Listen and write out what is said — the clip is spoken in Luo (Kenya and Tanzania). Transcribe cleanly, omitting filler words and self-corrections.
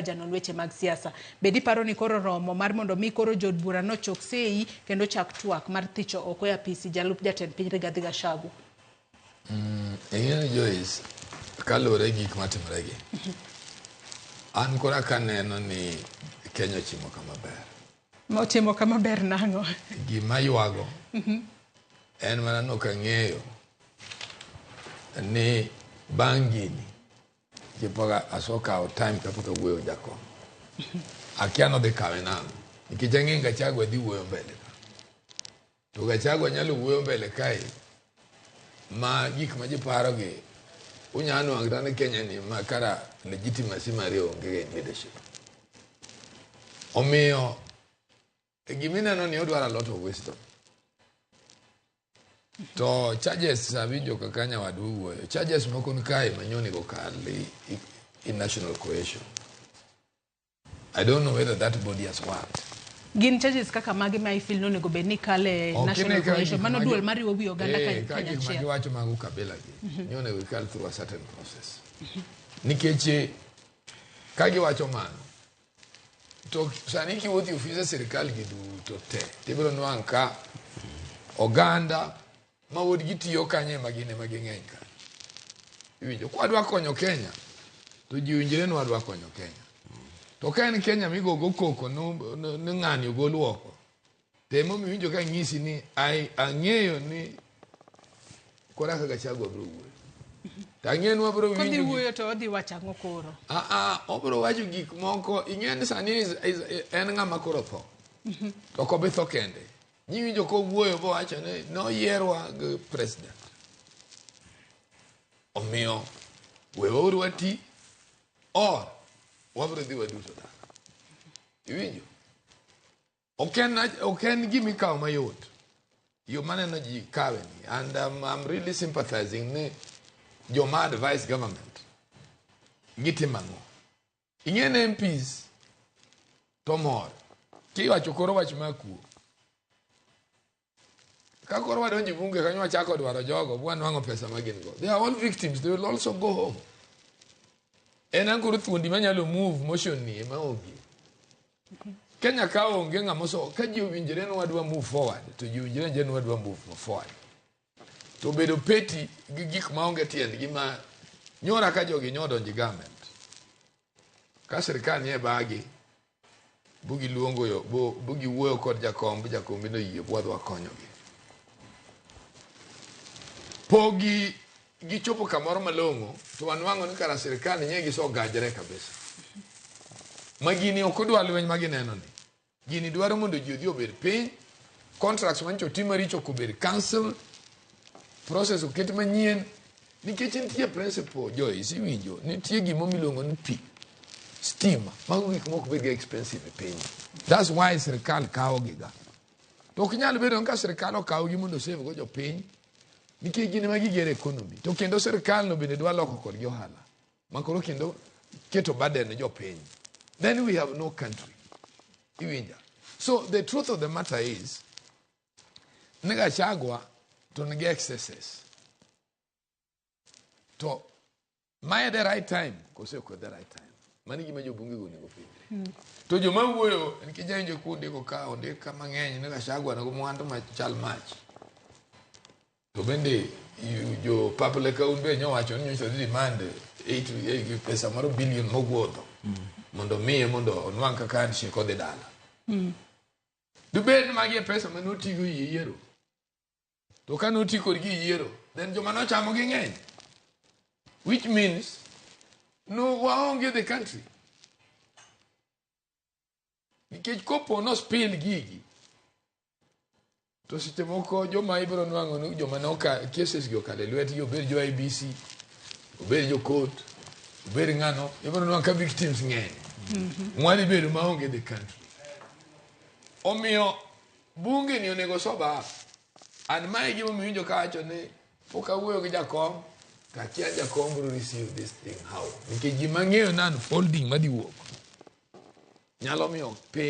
Janon weche mag siasa, bed iparo ni koro romo mar mondo mi koro jood bura nochok sei kendo chak twak mar thicho oko e apisi jalup jatend piny Rigathi Gachagua? Ing'e ni Joyce, kaluwore gi gik matimore gi, an koro kaneno ni Kenya ochimo kama ber. Ochimo kama ber nang'o? Gima ywago en mana ni ok ang'eyo ni bang' gini kipok asokawo time kapok awuoyo jakom. Akia nodhi kawe nang'o. Nikech ang'e Gachagua dhi wuoyo mbele ka. To Gachagua nyalo wuoyo mbele kae ma gik ma ji paro gi unya nwang'o kata ni Kenya ni ma kara legitimacy mare onge in leadership. Omiyo gimineno ni odwaro a lot of wisdom. To charges awinjo kaka nyawadu wuoyo. Charges moko ni kae ma nyonego kal i national cohesion. I don't know whether that body has worked. Gin charges kaka mage ma ifeel nonego bed ni kale Ok national ine ka cohesion gik mano ma duol mariwo wi oganda ka Kenya gik ma achiel? giwacho mag ukabila gi ni onego ikal through a certain process. Nikech ka giwacho mano to sani kiwuotho e ofise sirikal gi duto te tibiro nwang' ka oganda ma wuod gitiyo kanyo ema gin ema ging'eny kanyo. Iwinjo kwadwa konyo Kenya to ji owinjre ni wadwa konyo Kenya. To ka en Kenya migogo koko ni ng'ani ogol oko to emomiyo iwinjo ka ng'isi ni ang'eyo ni kora ka Gachagua biro wuoyo. To ang'eyo ni wabiro Kodhi winjo gik wuoyo to odhi wacho ang'o koro? Ah, obiro wacho gik moko ing'e ni sani en ng'ama koro tho. To ok obi tho kende. Niwinjo kowuoyo bowacho ni noyierwa gi president. Omiyo wewauru wati or wabiro dhi waduto dala. Iwinjo? Ok en gima ikawo mayot. Yo maneno ji kawe ni and I'm really sympathizing ni joma advise government gitimo ang'o. Ing'e ni MPs to mor kiwacho koro wach mar kuo. Ka koro wadonjo e bunge kanyo wachako dwaro jogo bwanwang'o pesa ma gin go. They are all victims. They will also go home. En an koro thuondi manyalo move motion ni ema onge. Kenya ka onge ng'ama oso ka ji owinjore ni wadwa move forward to ji owinjore ni wadwa move forward. To bedo petty gi gik maonge tiendgi ma nyora ka jogi nyodonjo e government. Ka sirikal nie bagi bugiluongo yo bugiwuoyo kod jakom bu jakom bende oyie bwadwa konyogi. Pogi gichopo kamoro malong'o to wanwang'o ni kara sirikal nye gisogajre kabisa. Ma gini ok odwa lweny ma gineno ni. Gini dwaro mondo ji odhi obed piny, contracts manyocha otim maricho ok obed cancelled, process oket manyien. Nikech nitie principle, Joyce, iwinjo, nitie gimo miluongo ni pi, stima, mago gik moko bed ga expensive e piny. That's why sirikal kawo giga. To ok nyal bedo ni ka sirikal okawo gi mondo osave go jopiny, nikech gin ema gigero economy. To kendo sirikal no bende dwa loko kodgi ohala. Ma koro kendo keto burden ne jopiny. Then we have no country. Iwinja. So the truth of the matter is, ni Gachagua to nigi excesses. To mae the right time, kose ok the right time. Mano e gima jobunge go onego penjre. To joma wuoyo, nikech awinjo kundiko ka ondik ka mang'eny ni Gachagua nigi mwandu machal mach. To bende jo public un be nyowacho ni nyocha dhi demand 8 pesa moro billion mogwodho mondo miye mondo onwang' kaka handshake odhi dala. Dibed ni magi e pesa mane otigo e yiero. To ka noti kodgi e yiero, then joma nochamo gi ng'eny. Which means no waonge the country. Nikech kopo no spill gigi, to seche moko joma ibiro nwang'o ni joma ne oka cases gi okalo e lwetgi obed jo IEBC, obed jo court, obed ng'ano, ibiro nwang'o ka victims ng'eny. Mwadhi bedo maonge the country. Omiyo bunge ni onego sober up. And mae gima omiyo iwinjo kawacho ni pok awuoyo gi jakom to akia jakom biro receive this thing how. Nikech ji mang'eyo na unfolding madhi wuok nyalo miyo piny